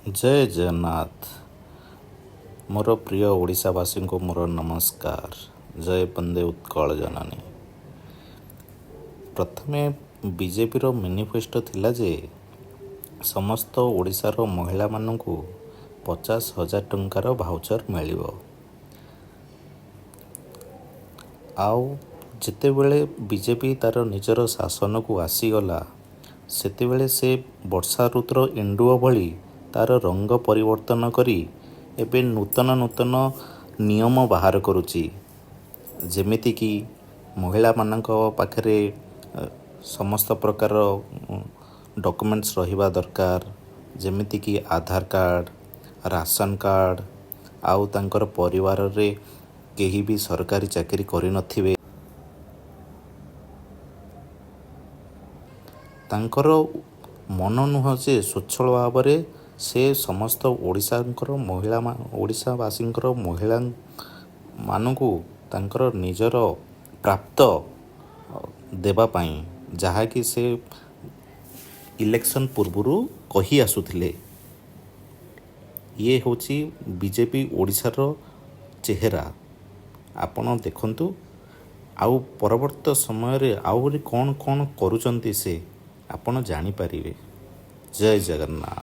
ଜୟ ଜଗନ୍ନାଥ। ମୋର ପ୍ରିୟ ଓଡ଼ିଶାବାସୀଙ୍କୁ ମୋର ନମସ୍କାର। ଜୟ ବନ୍ଦେ ଉତ୍କଳ ଜନନୀ। ପ୍ରଥମେ ବିଜେପିର ମ୍ୟାନିଫେଷ୍ଟୋ ଥିଲା ଯେ ସମସ୍ତ ଓଡ଼ିଶାର ମହିଳାମାନଙ୍କୁ 50,000 ଟଙ୍କାର ଭାଉଚର୍ ମିଳିବ। ଆଉ ଯେତେବେଳେ ବିଜେପି ତା'ର ନିଜର ଶାସନକୁ ଆସିଗଲା, ସେତେବେଳେ ସେ ବର୍ଷା ଋତୁର ଏଣ୍ଡୁଅ ଭଳି ତା'ର ରଙ୍ଗ ପରିବର୍ତ୍ତନ କରି ଏବେ ନୂତନ ନୂତନ ନିୟମ ବାହାର କରୁଛି। ଯେମିତିକି ମହିଳାମାନଙ୍କ ପାଖରେ ସମସ୍ତ ପ୍ରକାର ଡକୁମେଣ୍ଟସ୍ ରହିବା ଦରକାର, ଯେମିତିକି ଆଧାର କାର୍ଡ଼, ରାସନ କାର୍ଡ଼, ଆଉ ତାଙ୍କର ପରିବାରରେ କେହି ବି ସରକାରୀ ଚାକିରି କରିନଥିବେ। ତାଙ୍କର ମନ ନୁହଁ ଯେ ସ୍ୱଚ୍ଛଳ ଭାବରେ ସେ ସମସ୍ତ ଓଡ଼ିଶାଙ୍କର ମହିଳା, ଓଡ଼ିଶାବାସୀଙ୍କର ମହିଳାମାନଙ୍କୁ ତାଙ୍କର ନିଜର ପ୍ରାପ୍ତ ଦେବା ପାଇଁ, ଯାହାକି ସେ ଇଲେକ୍ସନ୍ ପୂର୍ବରୁ କହି ଆସୁଥିଲେ। ଇଏ ହେଉଛି ବିଜେପି ଓଡ଼ିଶାର ଚେହେରା। ଆପଣ ଦେଖନ୍ତୁ, ଆଉ ପରବର୍ତ୍ତୀ ସମୟରେ ଆହୁରି କ'ଣ କ'ଣ କରୁଛନ୍ତି ସେ ଆପଣ ଜାଣିପାରିବେ। ଜୟ ଜଗନ୍ନାଥ।